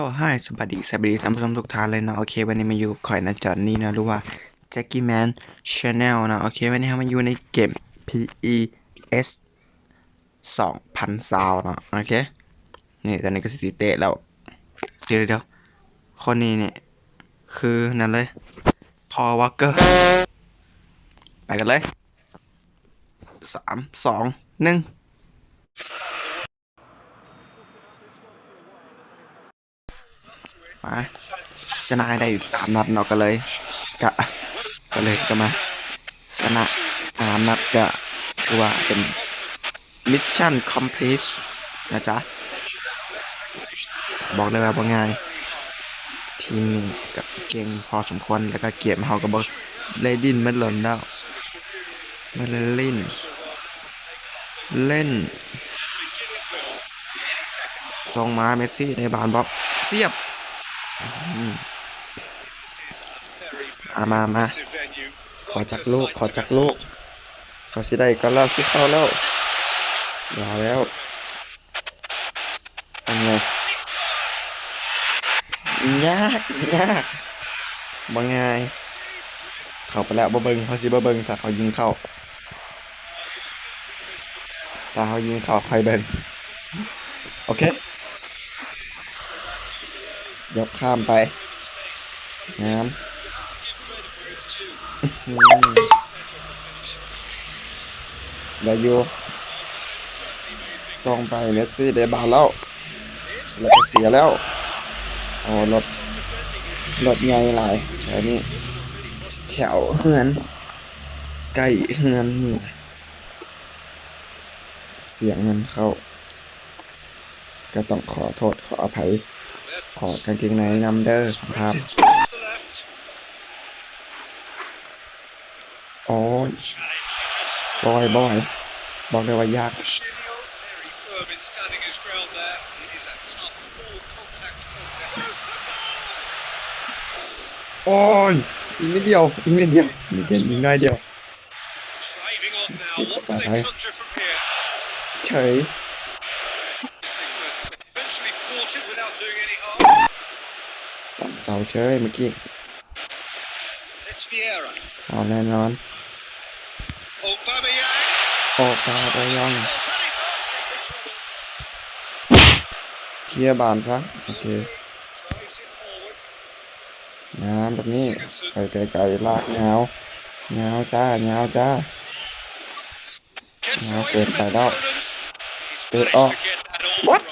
Hi ສະບາຍດີ ສະບາຍດີທ່ານຜູ້ຊົມທຸກທ່ານເລີຍເນາະ. ໂອເຄ ວັນນີ້ມາຢູ່ກັບຂ້ອຍນະ ຈອນນີ້ເນາະ ຫຼືວ່າ Jackie Man Channel ເນາະ. ໂອເຄ ວັນນີ້ເຮົາມາຢູ່ໃນເກມ PES ສອງພັນຊາວເນາະ. ໂອເຄ ນີ້ຕອນນີ້ກໍຊິຕິເຕະແລ້ວ. ດຽວໆ ຄົນນີ້ນີ້ຄືນັ້ນເລີຍ Paul Walker. ໄປກັນເລີຍ ສາມ ສອງ ໜຶ່ງ. ມາ ຊະນະໃຫ້ໄດ້ສາມນັດເນາະ ກໍເລີຍ ກະ ກໍເລີຍ ກໍມາ ຊະນະສາມນັດ ກະຖືວ່າເປັນ Mission Complete ນະຈ໊ະ. ບອກເລີຍວ່າບໍ່ງ່າຍ ທີມນີ້ກໍເກັ່ງພໍສົມຄວນ ແລ້ວກໍເກມເຮົາກໍບໍ່ໄດ້ຫຼິ້ນມາດົນແລ້ວ ບໍ່ໄດ້ຫຼິ້ນ ເຫຼັ້ນ ສົ່ງມາ ເມດຊີ ໄດ້ບານບໍ່? ສຽບ ອືມ ມາ ມາ ມາ ຂໍຈັກລູກ ຂໍຈັກລູກ ເຂົາຊິໄດ້ກ່ອນແລ້ວ ຊິເຂົ້າແລ້ວ ມາແລ້ວ. ເປັນໄງ? ຍາກ ຍາກ ບໍ່ງ່າຍ. ເຂົ້າໄປແລ້ວ ບໍ່ເບິ່ງ ເຮົາຊິບໍ່ເບິ່ງ ຖ້າເຂົາຍິງເຂົ້າ ຖ້າເຮົາຍິງເຂົ້າ ຄ່ອຍເບິ່ງ. ໂອເຄ ຍົກຂ້າມໄປ ງາມ ອືມ ໄດ້ຢູ່ ສົ່ງໄປ ເມດຊີ ໄດ້ບານແລ້ວ ແລ້ວກໍເສຍແລ້ວ. ໂອ້ ລົດ ລົດໃຫຍ່ຫຼາຍແຖວນີ້ ແຖວເຮືອນ ໃກ້ເຮືອນນີ້ ສຽງມັນເຂົ້າ ກໍຕ້ອງຂໍໂທດຂໍອະໄພ ຂໍກາງເກງໃນນຳເດີທ່ານ. ໂອ້ຍ ບໍ່ໄຫວ ບໍ່ໄຫວ ບອກເລີຍວ່າຍາກ. ໂອ້ຍ ອີກນິດດຽວ ອີກນິດດຽວ ອີກໜ້ອຍດຽວ. ສາຍໄທ ເສີຍ ຕຳເສົາເສີຍເມື່ອກີ້ ເຂົ້າແນ່ນອນ. ໂອບາມາຍັງ ເຄຍບານຊະ ໂອເຄ. ງາມແບບນີ້ ໄປໄກໆ ລາກຍາວ ຍາວຈ້າ ຍາວຈ້າ ຍາວເກີນໄປແລ້ວ ເຕະອອກ. What?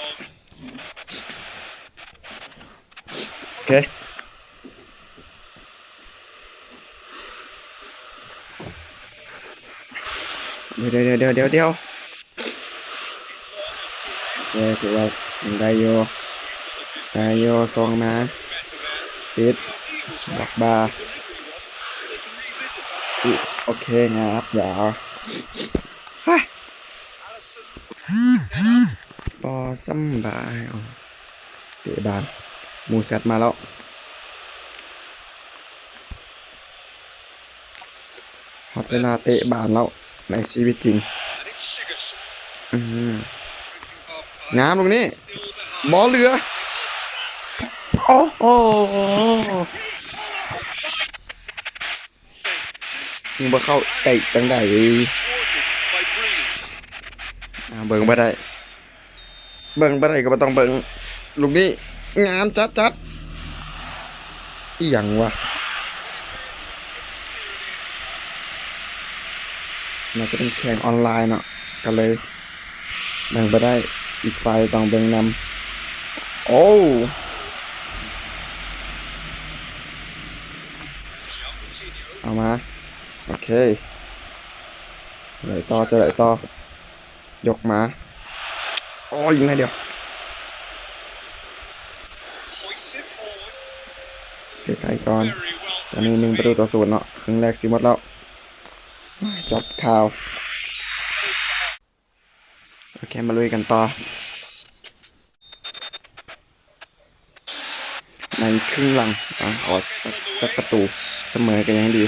ໂອເຄ ດຽວໆໆໆ ໂອເຄ ຖືວ່າຍັງໄດ້ຢູ່ ໄດ້ຢູ່ ສົ່ງມາ ຕິດ ບລັອກບາ ອື ໂອເຄ ງາບ ຢາວ ຮະ ບໍ່ສຳບາຍ ເຕະບານ ໝູ່ແຊັດມາແລ້ວ. ຮອດເວລາເຕະບານແລ້ວໃນຊີວິດຈິງ. ອືມ ງາມລູກນີ້ ບໍ່ເຫຼືອ ໂອ້ໂຫ ຍິງບໍ່ເຂົ້າ ເຕະຈັ່ງໃດ ອ່າ ເບິ່ງບໍ່ໄດ້. ເບິ່ງບໍ່ໄດ້ກໍບໍ່ຕ້ອງເບິ່ງ ລູກນີ້ງາມຈັດໆ ອີ່ຫຍັງວະ ໜ້າຈະເປັນແຂ່ງອອນລາຍເນາະ ກໍເລີຍເບິ່ງບໍ່ໄດ້ ອີກຝ່າຍຕ້ອງເບິ່ງນຳ. ໂອ້ ເອົາມາ ໂອເຄ ຈະໄດ້ຕໍ່ ຈະໄດ້ຕໍ່. ຍົກມາ ໂອ້ຍ ຍິງໜ້ອຍດຽວ ແກ້ໄຂກ່ອນ. ຕອນນີ້ໜຶ່ງປະຕູຕໍ່ສູນເນາະ ເຄິ່ງແລກຊິໝົດແລ້ວ. ຈົບຂ່າວ ໂອເຄ ມາລຸຍກັນຕໍ່. ໃນເຄິ່ງຫຼັງ ອາ ຂໍສັກ ສັກປະຕູ ສະເໝີກໍຍັງດີ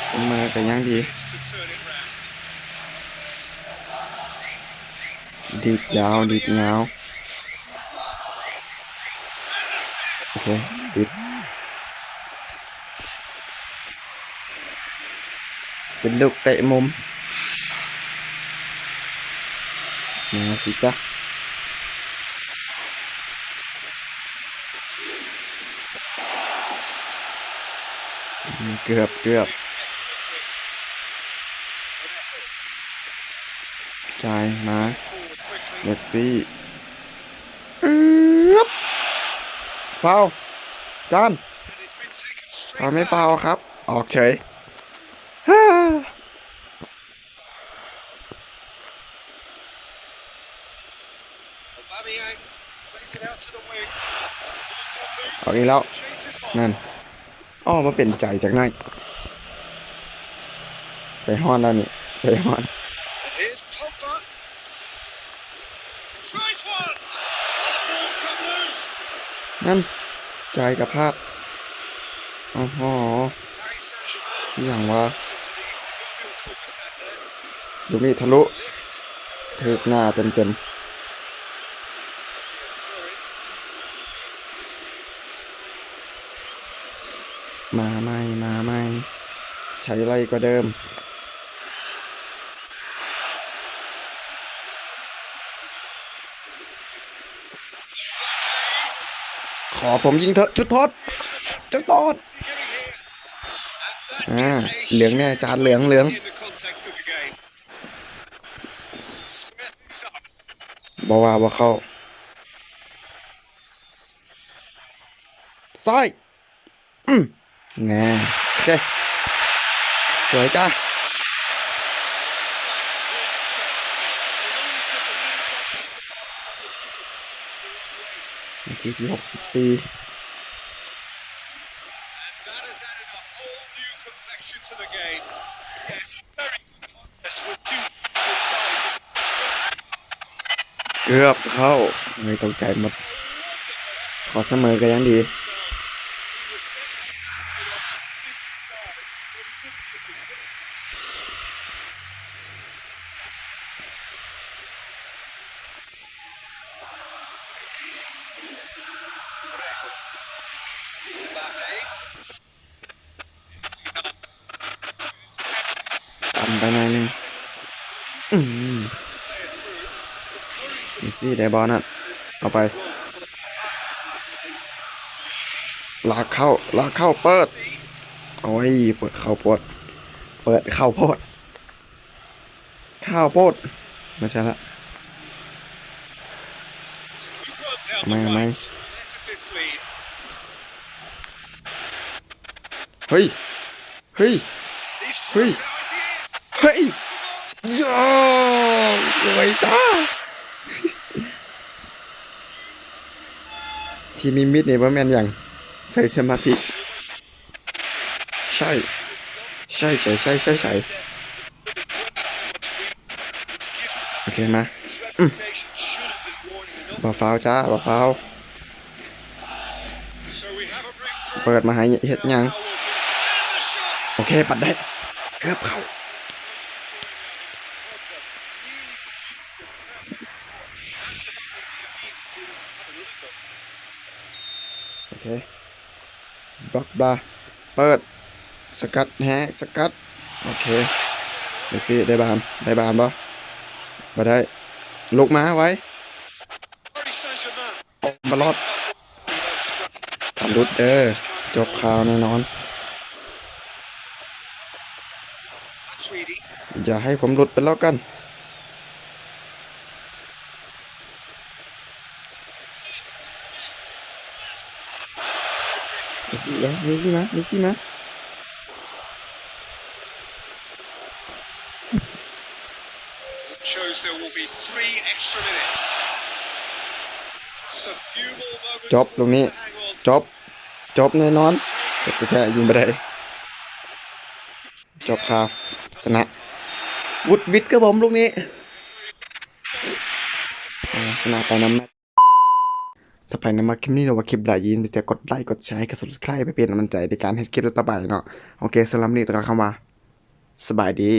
ສະເໝີກໍຍັງດີ. ດີດຍາວ ດີດຍາວ ໂ ໂອເຄ ຕິດ ເປັນລູກເຕະມຸມ ມາຊິຈ້ະ ເກືອບ ເກືອບ ຈ່າຍມາ ເມດຊີ ອືບ ຟາວ ຈານ ຟາວ ໄມ່ຟາວຄັບ ອອກເສີຍ ອອກອີກແລ້ວ ນັ້ນ ອໍ ບໍ່ເປັນໃຈຈັກໜ້ອຍ ໃຈຮ້ອນແລ້ວນີ້ ໃຈຮ້ອນ ນັ້ນ ຈ່າຍກັບພາດ ໂອ້ໂຫ ອີ່ຫຍັງວະ ລູກນີ້ທະລຸ ຖືກໜ້າເຕັມໆ ມາໃໝ່ ມາໃໝ່ ໃຊ້ໄວກວ່າເດີມ. ຂໍຜົມຍິງເຖາະ ຈຸດໂທດ ຈຸດໂທດ ອາ ເຫຼືອງແນ່ ຈານເຫຼືອງ ເຫຼືອງ ບໍ່ວ່າບໍ່ເຂົ້າ ຊ້າຍ ອືມ ແນ່ ໂອເຄ ສວຍຈ້າ ນາທີທີຫົກສິບສີ່ ເກືອບເຂົ້າ ເອີຍ ຕົກໃຈໝົດ ຂໍສະເໝີກໍຍັງດີ ຕ່ຳໄປໜ້ອຍໜຶ່ງ ອືມ ເມດຊີໄດ້ບອນນັ້ນ ເອົາໄປ ລາກເຂົ້າ ລາກເຂົ້າ ເປີດ ໂອ້ຍ ເປີດເຂົ້າໂພດ ເປີດເຂົ້າໂພດ ເຂົ້າໂພດ ບໍ່ໃຊ່ລະ ເອົາໃໝ່ ເອົາໃໝ່ ເຮີ້ຍ ເຮີ້ຍ ເຮີ້ຍ ເຮີ້ຍ ຢາ ສວຍຈ້າ ທີ່ມີມິດນີ້ບໍ່ແມ່ນຫຍັງ ໃຊ້ສະມາທິ ໃຊ້ ໃຊ້ ໃຊ້ ໃຊ້ ໃຊ້ ໃຊ້ ໂອເຄ ມາ ອືມ ບໍ່ຟາວຈ້າ ບໍ່ຟາວ ເປີດມາໃຫ້ເຮັດຫຍັງ ໂອເຄ ປັດໄດ້ ເກືອບເຂົ້າ ໂອເຄ ບລັອກບາ ເປີດ ສະກັດແຮ ສະກັດ ໂອເຄ ເມດຊີ ໄດ້ບານ ໄດ້ບານບໍ່? ບໍ່ໄດ້ ລຸກມາໄວ ອອກມາລອດ ຖ້າຫຼຸດເດີ ຈົບຂ່າວແນ່ນອນ ຢ່າໃຫ້ຜົມຫຼຸດໄປແລ້ວກັນ. ເມດຊີມາ ເມດຊີມາ ເມດຊີມາ Shows there will be three extra minutes. Just a few more moments ຈົບ ລູກນີ້ ຈົບ ຈົບແນ່ນອນ ຈົບແທ້ໆ ຍິງບໍ່ໄດ້. ຈົບຂ່າວ ຊະນະ ຫວຸດຫວິດ ຄັບຜົມ ລູກນີ້ ອາ ຊະນະໄປນຳແມັດ. ຖ້າໃຜນຳມັກຄລິບນີ້ ຫຼືວ່າຄລິບໃດ ຢ່າລືມທີ່ຈະກົດໄລ ກົດແຊ ກົດ Subscribe ເພື່ອເປັນກຳລັງໃຈໃນການເຮັດຄລິບຕໍ່ໆໄປເນາະ. ໂອເຄ ສຳລັບມື້ນີ້ຕ້ອງກ່າວຄຳວ່າ ສະບາຍດີ.